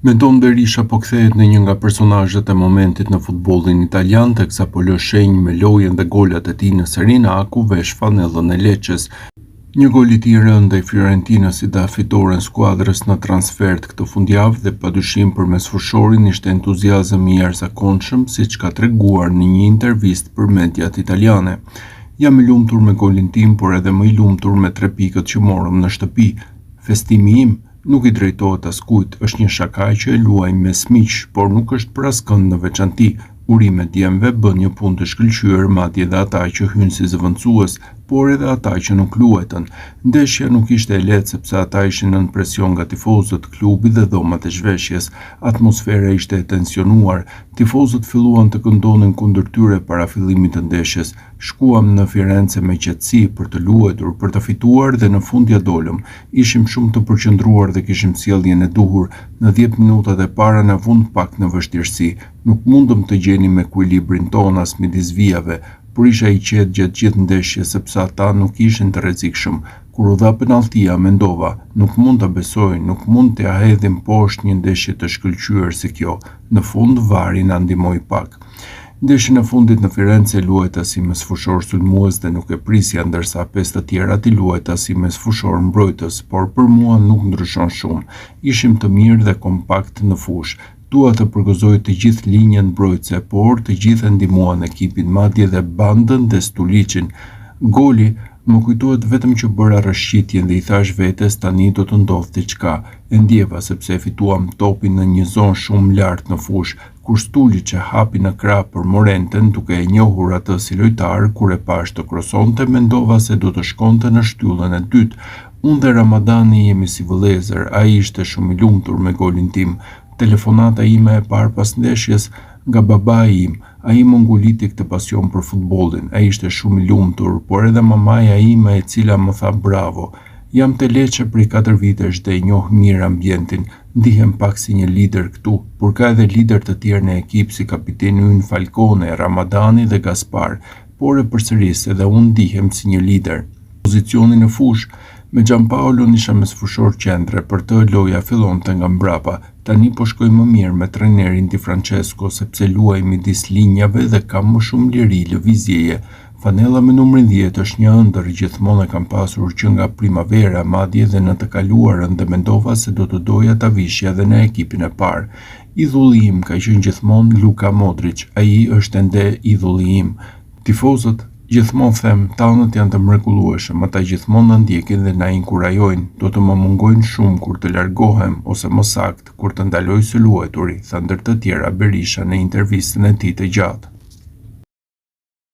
Menton Berisha po kthehet në një nga personazhet e momentit në futbollin italian, teksa po lë shenjë me lojën dhe golat e tij në Serinë A, ku vesh fanellën e Lecces. Një gol i tij i rëndë ndaj Fiorentinës i dha fitoren skuadrës në transfertë këtë fundjavë dhe padyshim për mesfushorin ishte entuziazëm i jashtëzakonshëm, siç ka treguar në një intervistë për mediat italiane. Jam i lumtur me golin tim, por edhe më i lumtur me tre pikët që morëm në shtëpi. Festimi im nuk i drejtohet askujt, është një shaka që e luajmë mes miqsh, por nuk është për askënd në veçanti. Urime djemve, bënë një punë të shkëlqyer, madje edhe ata që hynë si zëvendësues, por edhe ata që nuk luajtën. Ndeshja nuk ishte e lehtë sepse ata ishin nën presion nga tifozët, klubi dhe dhomat e zhveshjes. Atmosfera ishte e tensionuar. Tifozët filluan të këndonin kundër tyre para fillimit të ndeshjes. Shkuam në Firence me qetësi, për të luajtur, për të fituar dhe në fund ia dolëm. Ishim shumë të përqendruar dhe kishim sjelljen e duhur. Në dhjetë minutat e para na vunë pak në vështirësi. Nuk mundëm të gjenim ekuilibrin tonë as midis vijave, por isha i qetë gjatë gjithë ndeshjes sepse ata nuk ishin të rrezikshëm. Kur u dha penalltia, mendova, nuk mund ta besoj, nuk mund t'ia hedhim poshtë një ndeshje të shkëlqyer si kjo. Në fund, VAR-i na ndihmoi pak. Ndeshjen e fundit në Firence e luajta si mesfushor sulmues dhe nuk e prisja, ndërsa pesë të tjerat i luajta si mesfushor mbrojtës, por për mua nuk ndryshon shumë. Ishim të mirë dhe kompakt në fushë. Dua të përgëzoj të gjithë linjën mbrojtëse, por të gjithë e ndihmuan ekipin, madje dhe Bandën dhe Stuliçin. Goli, Më kujtohet vetëm që bëra rrëshqitjen dhe i thashë vetes tani do të ndodhë diçka. E ndjeva sepse e fituam topin në një zonë shumë lart në fushë. Kur Stuliç e hapi në krah për Morenten, duke e njohur atë si lojtar, kur e pashë të krosonte, mendova se do të shkonte në shtyllën e dytë. Unë dhe Ramadani jemi si vëllezër, ai ishte shumë i lumtur me golin tim. Telefonata ime e parë pas ndeshjes, nga babai im, ai më nguliti këtë pasion për futbollin, ai ishte shumë i lumtur, por edhe mamaja ime e cila më tha bravo. Jam te Lecce prej katër vitesh dhe e njoh mirë ambientin, ndihem pak si një lider këtu, por ka edhe liderë të tjerë në ekip si kapiteni ynë Falcone, Ramadani dhe Gaspar, por e përsëris edhe unë ndihem si një lider. Pozicioni në fushë, Me Giampaolon isha mesfushor qendre, për të loja fillonte nga mbrapa. Tani po shkoj më mirë me trajnerin Di Francesco, sepse luaj midis linjave dhe kam më shumë liri lëvizjeje. Fanella me numrin dhjetë është një ëndërr, gjithmonë e kam pasur që nga Primavera, madje dhe në të kaluarën dhe mendova se do të doja ta vishja dhe në ekipin e parë. Idhulli im ka qenë gjithmonë Luka Modric, ai është ende idhulli im. Tifozët? Gjithmonë them, tanët janë të mrekullueshëm, ata gjithmonë na ndjekin dhe na inkurajojnë, do të më mungojnë shumë kur të largohem, ose më saktë, kur të ndaloj së luajturi, tha ndër të tjera Berisha në intervistën e tij të gjatë.